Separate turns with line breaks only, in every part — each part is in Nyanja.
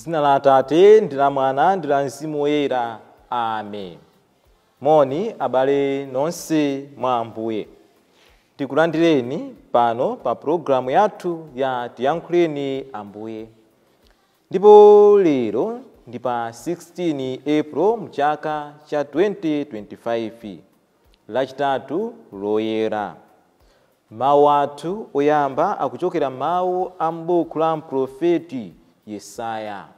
Dzina la Atate ndi la Mwana ndi la Mzimu Woyera. Amen. Moni abale nonse mwa Ambuye. Tikulandireni pano pa pulogalamu yathu ya Tiyankhuleni Ambuye. Ndipo lero ndi pa 16 April mchaka cha 2025, Lachitatu Loyera. Mawu athu oyamba akuchokera mawu a m'buku la mprofeti Yesaya.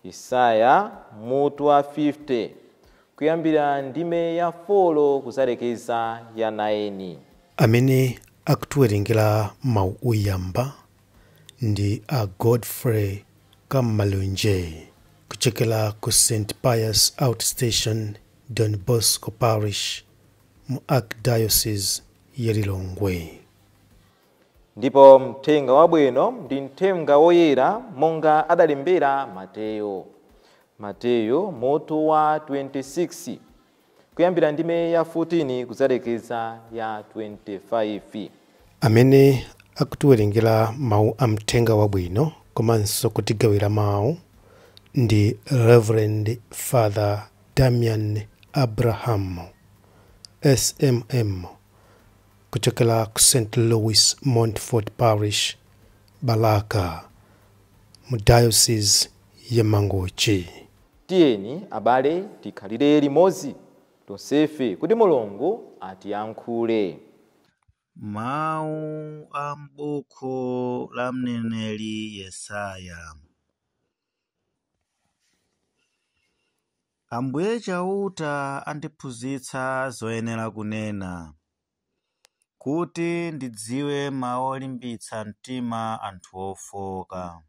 Yesaya mutu wa 50 kuyambira ndime ya 4 kuzalekeza ya 9.
Amene akutiwerengera mawu oyamba ndi a Godfrey Kammalunje kuchokera ku St Pius Outstation, Don Bosco Parish mu Archdiocese ya Lilongwe.
Ndipo mthenga wabwino ndi mthenga woyera monga adalembera Mateyo. Mateyo mutu wa 26 kuyambira ndime ya 14 kuzalekeza ya 25.
Amene akutiwerengera mawu a mthenga wabwino komanso kutigawira mawu ndi Reverend Father Damian Abraham SMM kuchokera ku St Louis Montfort Parish, Balaka mu Diocese ya Mangochi.
Tiyeni abale tikhalire limodzi tonsefe kuti Mulungu atiyankhule.
Mawu a m'buku la mneneri Yesaya. Ambuye Chauta andiphunzitsa zoyenera kunena, kuti ndidziwe mawu olimbitsa mtima anthu ofoka.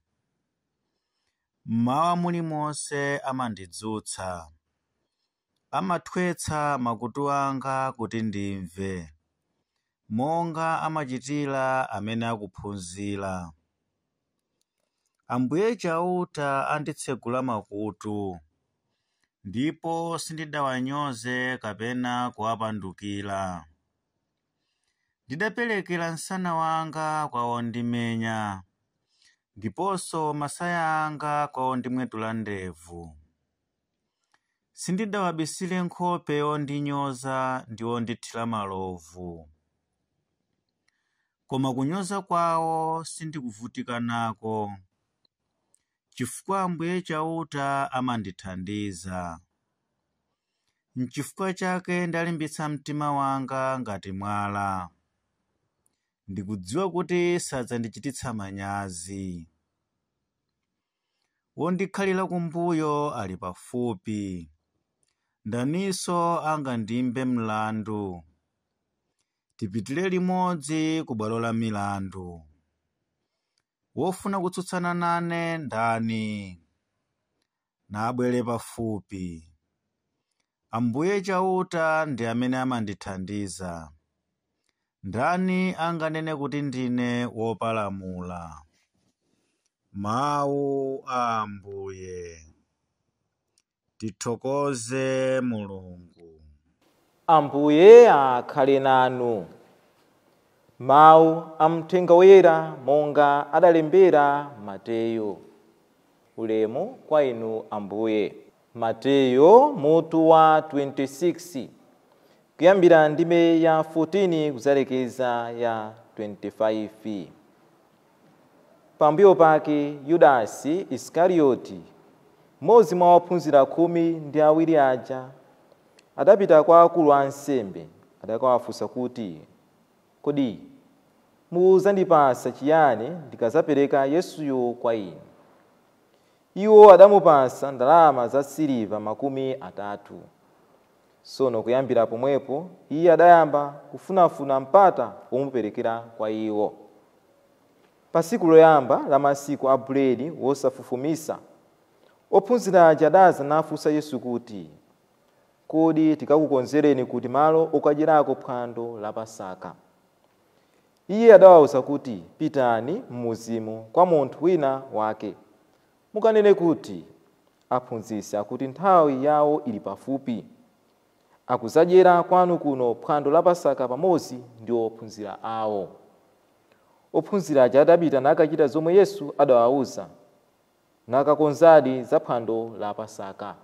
Mmawa mulimonse amandidzutsa, amathwetsa makutu anga kuti ndimve, monga amachitira amene akuphunzira. Ambuye Chauta anditsegula makutu, ndipo sindidawanyoze kapena kuwapandukira. Ndidaperekera msana wanga kwa ondimenya, ndiponso masaya anga kwa ondimwetula ndevu. Sindidawabisire nkhope ondinyoza ndi ondithira malovu. Koma kunyoza kwawo sindikuvutika nako, chifukwa Ambuye Chauta amandithandiza. N'chifukwa chake ndalimbitsa mtima wanga ngati mwala. Ndikudziwa kuti sadzandichititsa manyazi. Wondikhalira kumbuyo ali pafupi, ndaninso angandimbe mlandu. Tipitire limodzi ku bwalo la milandu. Wofuna kutsutsana nane ndani? Nabwere pafupi. Ambuye Chauta ndi amene amandithandiza. Ndani anganene kuti ndine wopalamula? Mawu a Ambuye. Tithokoze Mulungu.
Ambuye akhale nanu. Mawu a mthenga woyera monga adalembera Mateyo. Ulemu kwa inu Ambuye. Mateyo mutu wa 26 kuyambira ndime ya 14 kuzalekeza ya 25. Pambuyo pake Yudasi Iskarioti, mmodzi mwa ophunzira 12 aja, adapita kwa akulu a ansembe, adakawafunsa kuti, kodi mudzandipasa chiyani ndikazapereka Yesuyo kwa inu? Iwo adamupasa ndalama za siliva 30. Tsono kuyambira pomwepo iye adayamba kufunafuna mpata womuperekera kwa iwo. Pa tsiku loyamba la masiku a buledi wosafufumisa, ophunzira aja adaza nafunsa Yesu kuti, kodi tikakukonzereni kuti malo okadyerako phwando la Pasaka? Iye adawawuza kuti, pitani m'mudzimu kwa munthu wina wake, mukanene kuti, aphunzitsi akuti nthawi yawo ili pafupi, akuzadyera kwanu kuno phwando la Pasaka pamodzi ndi ophunzira awo. Ophunzira aja adapita nakachita zomwe Yesu adawawuza. Nakakonzadi za phwando la Pasaka.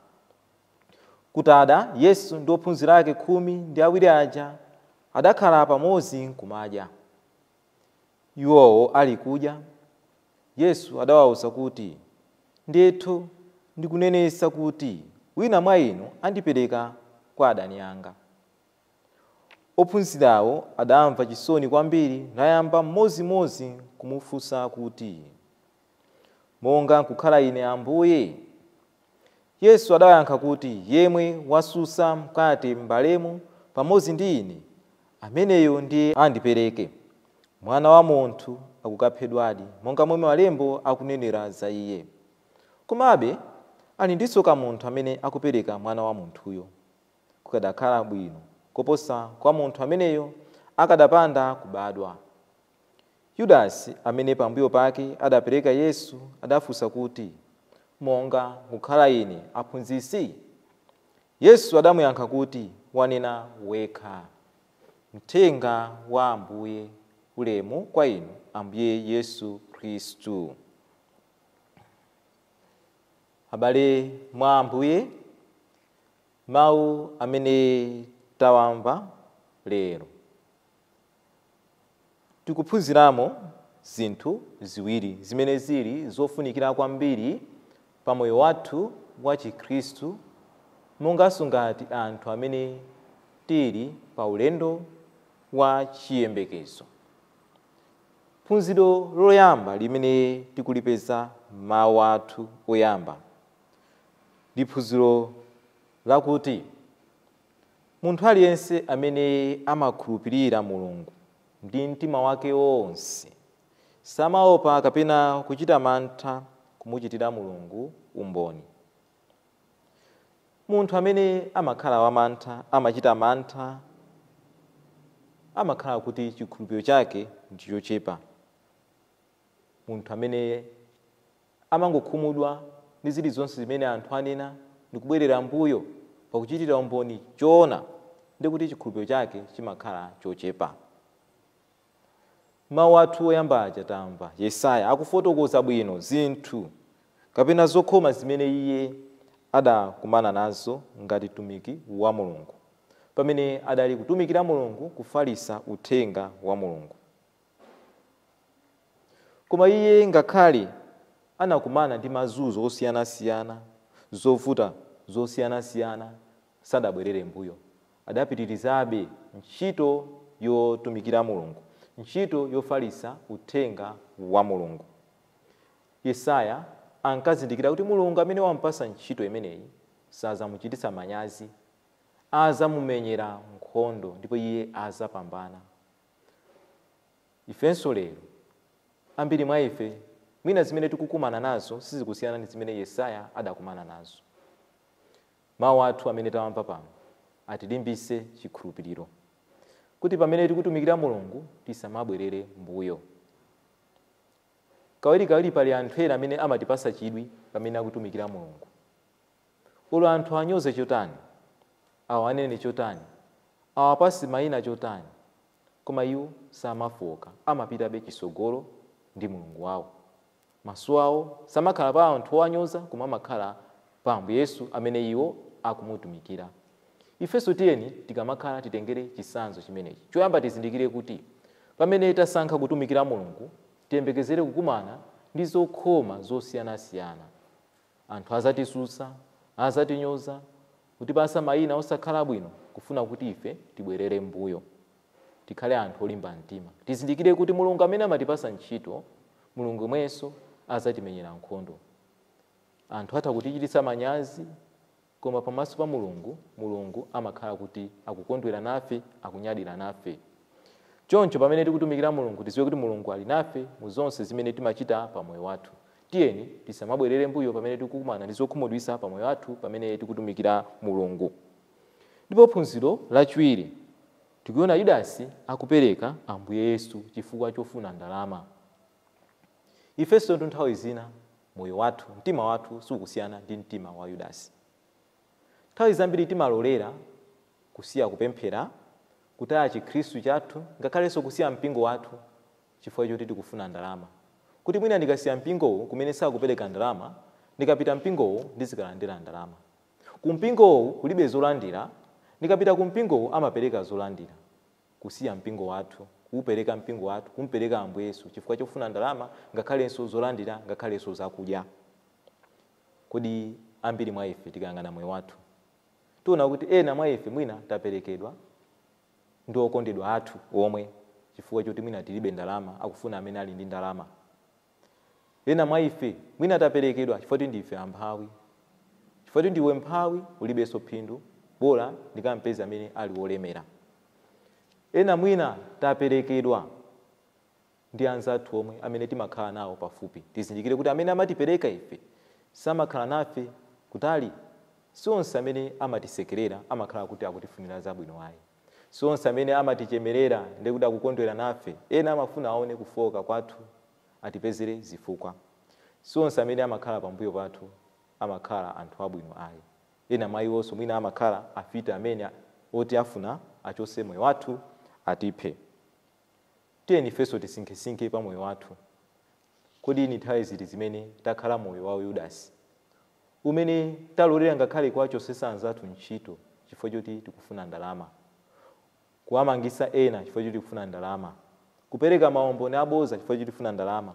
Kutada, Yesu ndi ophunzira ake 12 aja adakhala pamodzi nkumadya. Iwowo ali kudya, Yesu adawawuza kuti, ndithu ndikunenetsa kuti wina mwa inu andipereka kwa adani anga. Ophunzirawo adamva chisoni kwambiri nayamba mmodzimodzi kumufunsa kuti, monga nkukhala ine Ambuye? Yesu adawayankha kuti, yemwe wasusa mkate m'balemu pamodzi ndi ine, ameneyo ndiye andipereke. Mwana wa munthu akukaphedwadi, monga momwe malembo akunenera za iye. Komabe ali ndi tsoka munthu amene akupereka mwana wa munthuyo. Kukadakhala bwino koposa kwa munthu ameneyo akadapanda kubadwa. Yudasi amene pambuyo pake adapereka Yesu adafunsa kuti, monga kukhala ine aphunzitsi? Yesu adamuyankha kuti, wanena wekha. Mthenga wa Ambuye. Ulemu kwa inu Ambuye Yesu Khristu. Abale mwa Ambuye, mawu amene tawamva lero tikuphunziramo zinthu ziwiri zimene zili zofunikira kwambiri pa moyo wathu wa Chikhristu, monganso ngati anthu amene tili pa ulendo wa chiyembekezo. Phunziro loyamba limene tikulipeza mawu athu oyamba ndi phunziro lakuti munthu aliyense amene amakhulupirira Mulungu ndi mtima wake wonse samaopa kapena kuchita mantha kumuchitira Mulungu umboni. Munthu amene amakhala wamantha, amachita mantha, amakhala kuti chikhulupiriro chake ndi chochepa. Munthu amene amangokhumudwa ndi zilizonse zimene anthu anena ndi kubwerera mbuyo pakuchitira umboni choona, ndi kuti chikhulupiriro chake chimakhala chochepa. Mawu athu oyamba aja tamva Yesaya akufotokoza bwino zinthu kapena zokhoma zimene iye adakumana nazo ngati mtumiki wa Mulungu, pamene adali kutumikira Mulungu kufalitsa uthenga wa Mulungu. Koma iye ngakhale anakumana ndi mazunzo osiyanasiyana, zovuta zosiyanasiyana, sadabwerere mbuyo. Adapitirizabe ntchito yotumikira Mulungu, ntchito yofalitsa uthenga wa Mulungu. Yesaya ankazindikira kuti Mulungu amene wampasa ntchito imeneyi sazamuchititsa manyazi, azamumenyera nkhondo ndipo iye azapambana. Ifenso lero ambiri mwa ife mwina zimene tikukumana nazo sizikusiyana ndi zimene Yesaya adakumana nazo. Mawu athu amene tawamva pano atilimbise chikhulupiriro kuti pamene tikutumikira Mulungu tisamabwerere mbuyo. Kawirikawiri pali anthu ena amene amatipasa chidwi pamene akutumikira Mulungu. Ulo anthu anyoze chotani, awanene chotani, awapase mayina chotani, koma iwo samafoka, amapitabe chisogolo ndi Mulungu wawo. Maso awo samakhala pa anthu owanyoza, koma amakhala pa Ambuye Yesu amene iwo akumutumikira. Ifenso tiyeni tikamakhala titengere chitsanzo chimenechi. Choyamba tizindikire kuti pamene tasankha kutumikira Mulungu, tiyembekezere kukumana ndi zokhoma zosiyanasiyana. Anthu azatisusa, azatinyoza, kutipasa mayina osakhala bwino, kufuna kuti ife tibwerere mbuyo. Tikhale anthu olimba mtima. Tizindikire kuti Mulungu amene amatipasa ntchito, Mulungu mwenso azatimenyera nkhondo. Anthu atha kutichititsa manyazi, koma pamaso pa Mulungu, Mulungu amakhala kuti akukondwera nafe, akunyadira nafe. Choncho pamene tikutumikira Mulungu, tidziwe kuti Mulungu ali nafe mu zonse zimene timachita pa moyo wathu. Tiyeni tisamabwerere mbuyo pamene tikukumana ndi zokhumudwitsa pa moyo wathu pamene tikutumikira Mulungu. Ndipo phunziro lachiwiri, tikuona Yudasi akupereka Ambuye Yesu chifukwa chofuna ndalama. Ifenso nthawi zina moyo wathu, mtima wathu sukusiyana ndi mtima wa Yudasi. Nthawi zambiri timalolera kusiya kupemphera, kutaya chikhristu chathu, ngakhalenso kusiya mpingo wathu chifukwa choti tikufuna ndalama. Kuti mwina ndikasiya mpingowo kumene sakupereka ndalama, Ndikapita mpingowu ndizikalandira ndalama. Kumpingowu kulibe zolandira, ndikapita kumpingowu amapereka zolandira. Kusiya mpingo wathu, kuupereka mpingo wathu, kumpereka Ambuye Yesu chifukwa chofuna ndalama, ngakhalenso zolandira, ngakhalenso zakudya. Kodi ambiri mwa ife tikayang'ana moyo wathu, tiona kuti ena mwa ife mwina taperekedwa ndi okondedwa athu omwe chifukwa choti mwina tilibe ndalama, akufuna amene ali ndi ndalama. Ena mwa ife mwina taperekedwa chifukwa choti ndife amphawi, chifukwa choti ndiwe mphawi ulibenso phindu, bola ndikampeze amene ali wolemera. Ena mwina taperekedwa ndi anzathu omwe amene timakhala nawo pafupi. Tizindikire kuti amene amatipereka ife samakhala nafe kutali. Si onse amene amatisekerera amakhala kuti akutifunira zabwino ayi. Si onse amene amatichemerera ndi kuti akukondwera nafe. Ena amafuna aone kufoka kwathu, atipezere zifukwa. Si onse amene amakhala pambuyo pathu amakhala anthu abwino ayi. Ena mwa iwonso mwina amakhala afiti amene oti afuna achose moyo wathu, atiphe. Tiyeni ifenso tisinkhesinkhe pa moyo wathu. Kodi ni nthawi ziti zimene takhala moyo wa Yudasi, umene talolera ngakhale kuwachosesa anzathu ntchito chifukwa choti tikufuna ndalama, kuwamangisa ena chifukwa choti tikufuna ndalama, kupereka maumboni aboza chifukwa choti tikufuna ndalama,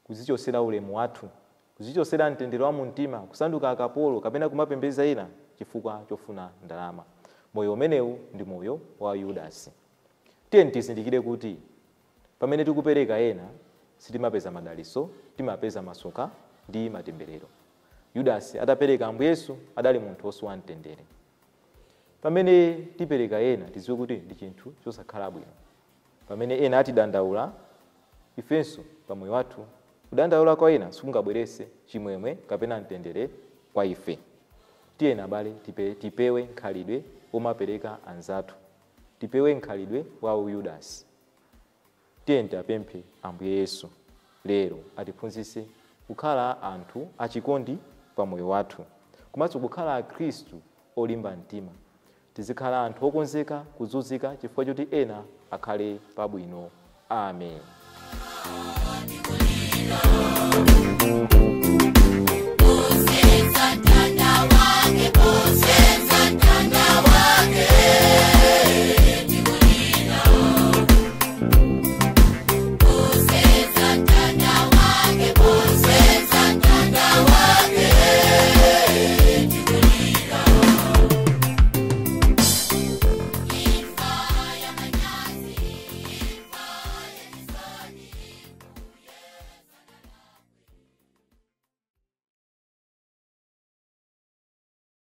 kuzichosera ulemu wathu, kuzichosera mtendere wa mumtima, kusanduka akapolo kapena kumapembedza ena chifukwa chofuna ndalama. Moyo umenewu ndi moyo wa Yudasi. Tiyeni tizindikire kuti pamene tikupereka ena sitimapeza madalitso, timapeza masoka ndi matemberero. Yudasi atapereka Ambuye Yesu adali munthu wosowa mtendere. Pamene tipereka ena tidziwe kuti ndi chinthu chosakhala bwino. Pamene ena atidandaula, ifenso pamoyo wathu kudandaula kwa ena sikungabweretse chimwemwe kapena mtendere kwa ife. Tiyeni abale tipewe nkhalidwe womapereka anzathu, tipewe nkhalidwe wa Yudasi. Tiyeni tipemphe Ambuye Yesu lero atiphunzitse kukhala anthu achikondi pamoyo wathu, komanso kukhala akhristu olimba mtima. Tizikhala anthu okonzeka kuzunzika chifukwa choti ena akhale pabwino. Amen.